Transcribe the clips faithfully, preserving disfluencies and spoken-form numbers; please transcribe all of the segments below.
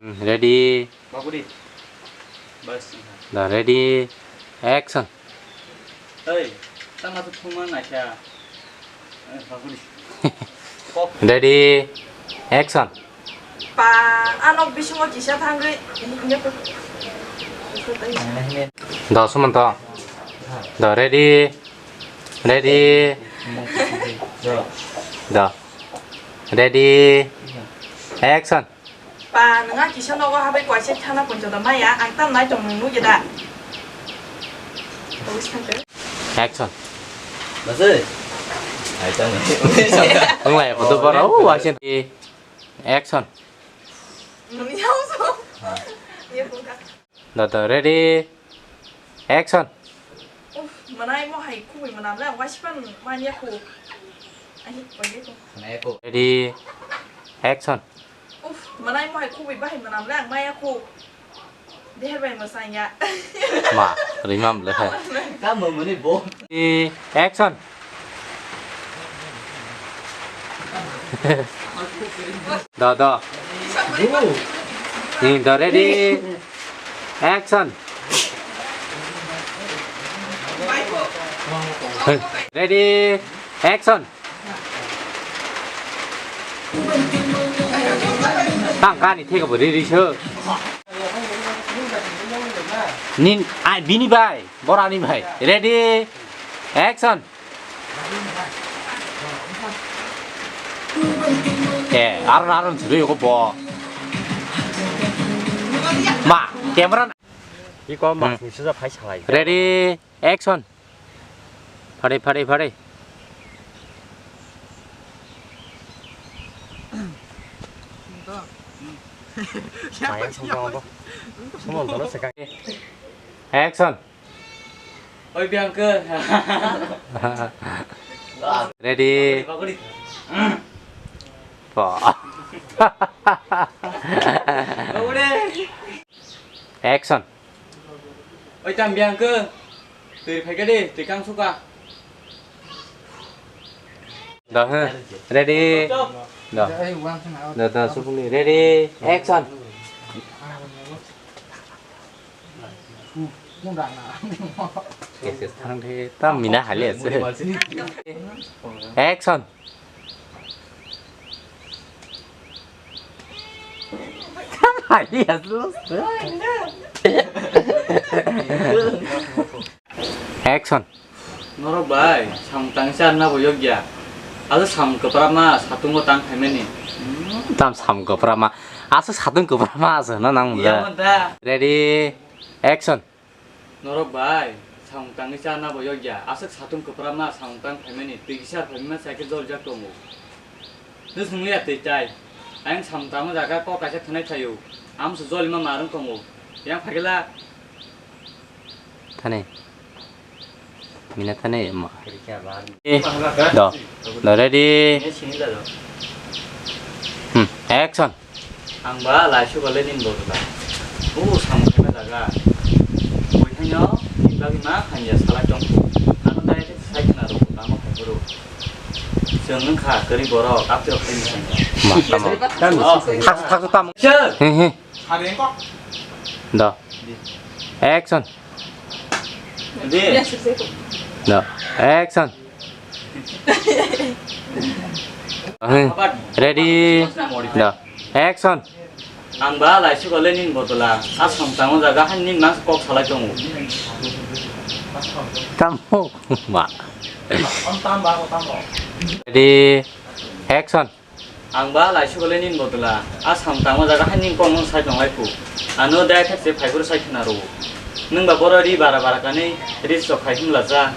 Ready? Baguri. Bas. Da, ready? Action. Hey, tama tu thuma na kya? Eh, baguri. Kok. Ready? Action. Pa, ano bisingo kisa thangwi, iya ko. Da, Sumanto. Da, ready? Ready? Da. Ready? Action. Pa, nwng a kisa nogo habai kwaisa thana poncho da maya, ang tam nai tong nwng nugya da. Action. Basai. Ai tam. Nwng lai photo boro, oh, action. Action. Nwng yau so. Iya ko ka. Da, da, ready? Action. Uf, manai mo hai kubui manam le, wasipan manya ku. Ahi, pagi ko. Ready? Action. Uf, manai mo hai kubui bahai manam le, ang maya ku. Deher bai masanya. Ma, rimam le. Ka mo mani bo. Ready? Action. Da, da. Ni, da, ready? Action. Ready? Action. Tang kani thega bo ready sir. Nin, ai, bini bai, borani bai. Ready? Action. Eh, aron, aron, suri ko bo. Ma, camera. Iko mas ni suja phai salai. Ready, action. Phari, phari, phari. Action. Oi, Bianca. Ready. Action. Oi, tam Bianca. Twi phaikha de, twi kang suka. Da, he. Ready. Da. Da, da, supuni. Ready. Action. Yes, yes, thang de, tam mina hali ase. Action. Tam hali ase. Action. Norok bai, samung tangwi charna bo yokya. Aswk samung kwprama satungo tang phaimani. Tam samung kwprama. Aswk satung kwprama aswk hwnna nang Iya bwle. Manta. Ready, action. Norok bai, samung tangwi charna bo yokya. Aswk satung kwprama samung tang phaimani. Twi kisa phaimani cycle joljak tongo. Nus nungya twi chai. Ayang samung tangma jaga kok kaisa thwnai thaio. Amsu jolima marwng tongo. Yang phagela. Thani. Mina thani ma. Eh, do. Do ready. Hmm, action. Ang ba laisuk le nin bo da. Bu samung khe jaga. Bui thanyo, ni bagwi ma khanya salai tong. Ano dai khe sai khna ro, tamo khai ro. Chwng wngkha kwrwi borok, apni rok tei mwsang. Ma, tamo. Thak, thak, tamo. Sir. He, he. Hari engkok. Da. Action. Di. Da. Action. He. Ready. Da. Action. Ang ba laisuk le nin bodola. Asam tamo jaga han nin mas kok salai tongo. Tamo. Ma. Ready. Action. Ang ba laisuk le nin bodola. Asam tamo jaga han nin kok mung sai tong lai phu. Ano dai thak se phai phuru sai khna ro. Nung ba boro ri bara bara kani ri sok khai himla ja.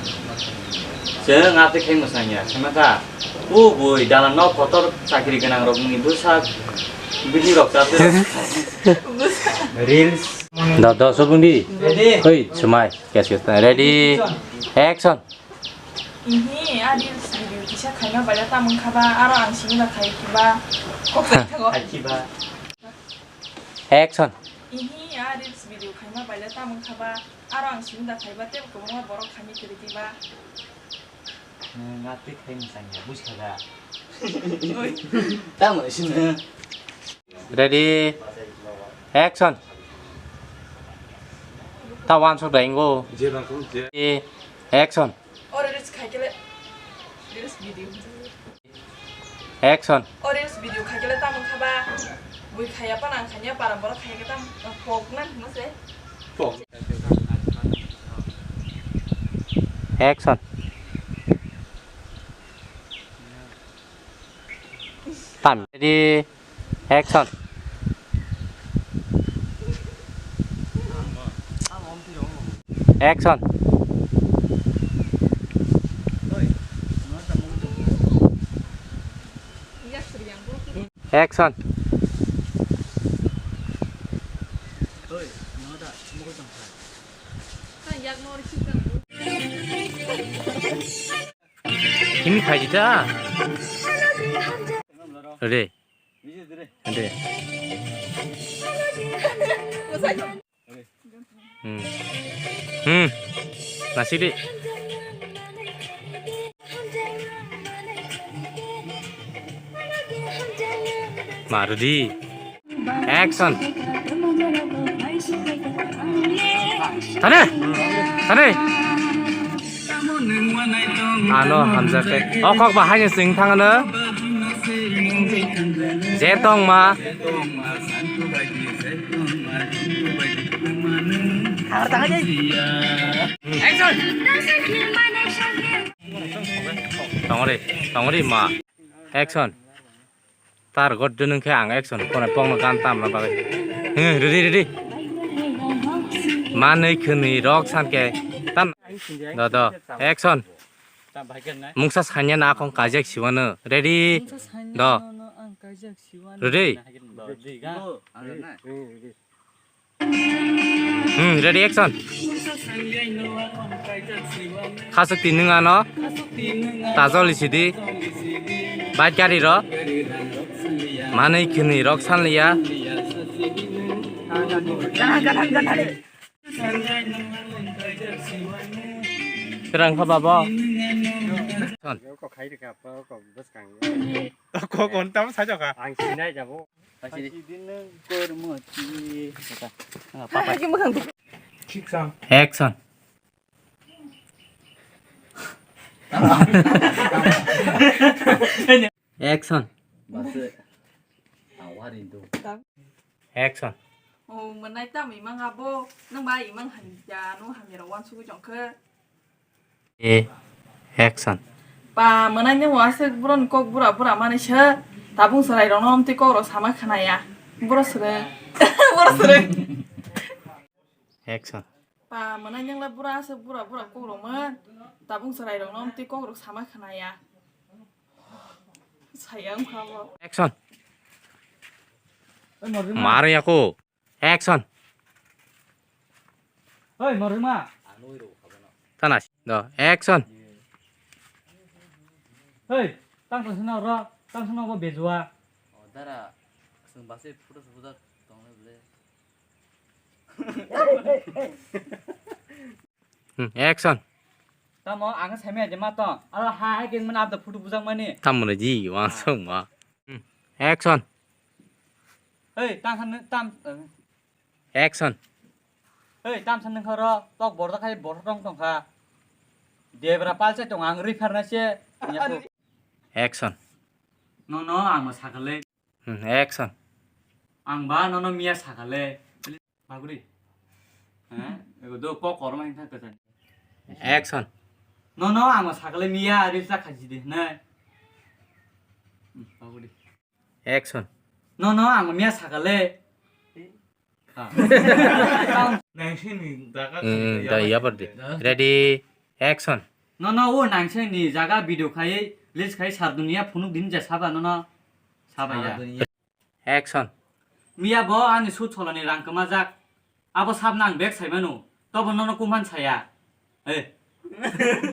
Chwng ate khai mwsang ya. Sama ta. O boi, dalan no kotor chakri gwnang rok ni bwsa bini rok chate. Reels. Da, da, so bundi. Ready? Oi, chumai. Yes, yes. Ready? Action. Ihi, a reels video kisa khaima baila tamung khaba, aro ang simi da khai khiba. Kok sai thago. Khai khiba. Action. Ihi, a reels video khaima baila tamung khaba, aro ang simi da khaiba tei kwbangma borok khaini kwrwi diba. Nwng atwi khai mwsang ya, buji kha da? Oi. Tamo sino. Ready? Action. Ta wansuk da ingo. Je bang kung je. E, action. Ore reels khai kele. Reels video. Action. Ore reels video khai kele tamo khaba. Bui khaya pa nang khanya para boro khaya ke tam pok nang mo se. Pok. Action. Tam di. Action. Action. Action. Ini khai di ta. Ready. Ready. Hmm. Hmm. Nasi di. Maru di. Action. Tane. Tane. Ano hamjak khe. O kok bahai ni sing thang ano. Je tong ma. Action. Tongori, tongori ma. Action. Tar god dunung khe ang action. Kone pokno gan tamna bagwi. He, ready, ready. Manwi khwnwi rok san khe. Tan. Do, do. Action. Mungsa sanya na akong kajak siwano. Ready. Do. Ready. Hmm, ready, action. Khasuk tinung ano. Tajol isidi. Bike gari ro. Manwi khwnwi rok sanliya. Kwrang kha babo. Action. Kok kon tam sajok kha. Ang sinai jabo. Pasi di. Pasi di nung kormo ti. Kata. Papa. Action. Action. Basi. Awari do. Action. Oh, menai tam imang abo. Nang ba imang hanja no hamya wan sugu jongkhe. E, action. Pa, mwnai ni waswk bwrwni kok bura bura mani se, tabung chwrai rokno amtwi kok rok sama khwnaya. Bwrw swrwng. Bwrw swrwng. Action. Pa, mwnai nangla bura aswk bura bura kok rok mwn, tabung chwrai rokno amtwi kok rok sama khwnaya. Saya wngkha bo. Action. Maro yako. Action. Hei, morima. Tana, do, action. Hei, tang tong sino ro, tang sino bo bejua. O, dara, sung basi photo subuda tong le ble. Hmm, action. Tamo ang sai me de ma tong. Ala ha hai king mana abda photo bujang mani. Tamo ji, wang song ma. Hmm, action. Hei, tang san tam. Action. Hei, tam san nang khoro, tok borda khai borda tong tong kha. Debra palcha tong ang ri pharna se. Action. No, no, ang sakale. Hmm, action. Ang ba nono miya sakale. Baguri. Ha? Ego do kok korma hingtha kasan. Action. Nono ang sakale miya ari sa khaji de na. Hmm, baguri. Action. Nono ang miya sakale. Ha. Nangsini daga. Hmm, da yabar de. Ready, action. Nono o nangsini jaga video khai, list khai sar dunia phunuk din ja saba nono. Saba ya. Action. Miya bo ani sut solani rang kwmajak. Abo sabna ang bek saimano. Tobo nono kuman saya. Eh.